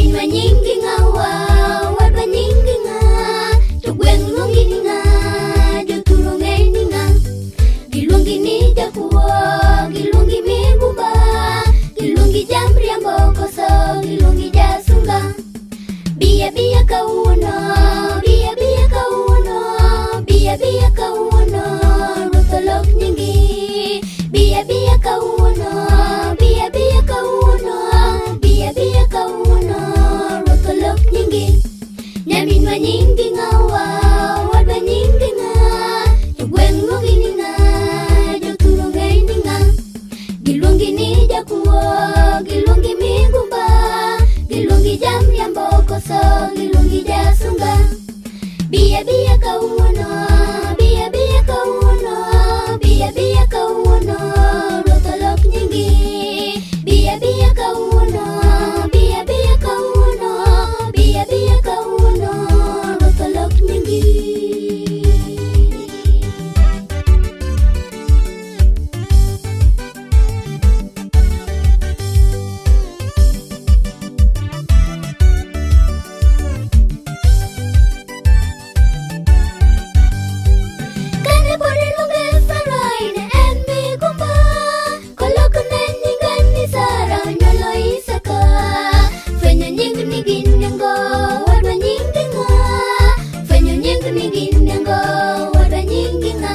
Nyaminwa nyingi ng'awa, wadwa nyingi ng'a, jogweng' luongi ni ng'a, jothur ong'eyi ni ng'a. Giluongi ni jakuo, giluongi migumba, giluongi jamriambo koso giluongi jasunga. Biya biya kawuono, biya biya kawuono, biya biya kawuono, ruoth olok nyingi. Biya biya kawuono, biya biya kawuono, biya biya kawuono, ruoth olok nyingi. Nyaminwa nyingi ng'awa, wadwa nyingi ng'a, jogweng' luongi ni ng'a, jothur ong'eyi ni ng'a. Giluongi ni jakuo, giluongi migumba, giluongi jamriambo koso giluongi jasunga. Biya biya kawuono, biya biya kawuono, biya biya kawuono, ruoth olok nyingi. Biya biya kawuono, biya biya kawuono, biya biya kawuono, ruoth olok nyingi. Kane pod iluonge Sarai ne en migumba, kolokne nyinge ni Sara onyuolo Isaka. Fwenyo nying nigi nengo, wadwa nyingi ng'a? Fwenyo nying nigi nengo, wadwa nyingi ng'a?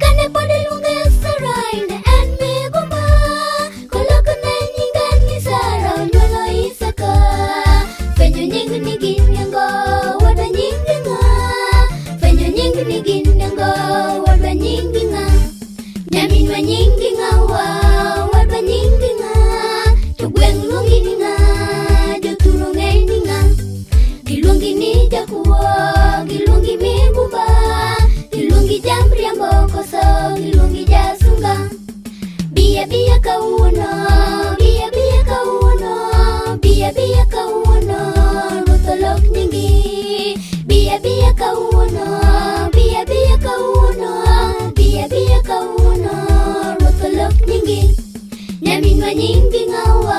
Kane pod iluonge Sarai ne en migumba, kolokne nyinge ni Sara onyuolo Isaka. Fwenyo nying nigi nengo, wadwa nyingi ng'a? Fwenyo nying nigi nengo, wadwa nyingi ng'a? Nyaminwa nyingi ng'awa, wadwa nyingi ng'a? Jogweng' luongi ni ng'a, jothur ong'eyi ni ng'a? Giluongi ni jakuo, giluongi migumba, giluongi jamriambo koso giluongi jasunga. Biya biya kawuono, biya biya kawuono, biya biya kawuono, ruoth olok nyingi. Biya biya kawuono, biya biya kawuono, biya biya kawuono, ruoth olok nyingi. Nyaminwa nyingi ng'awa,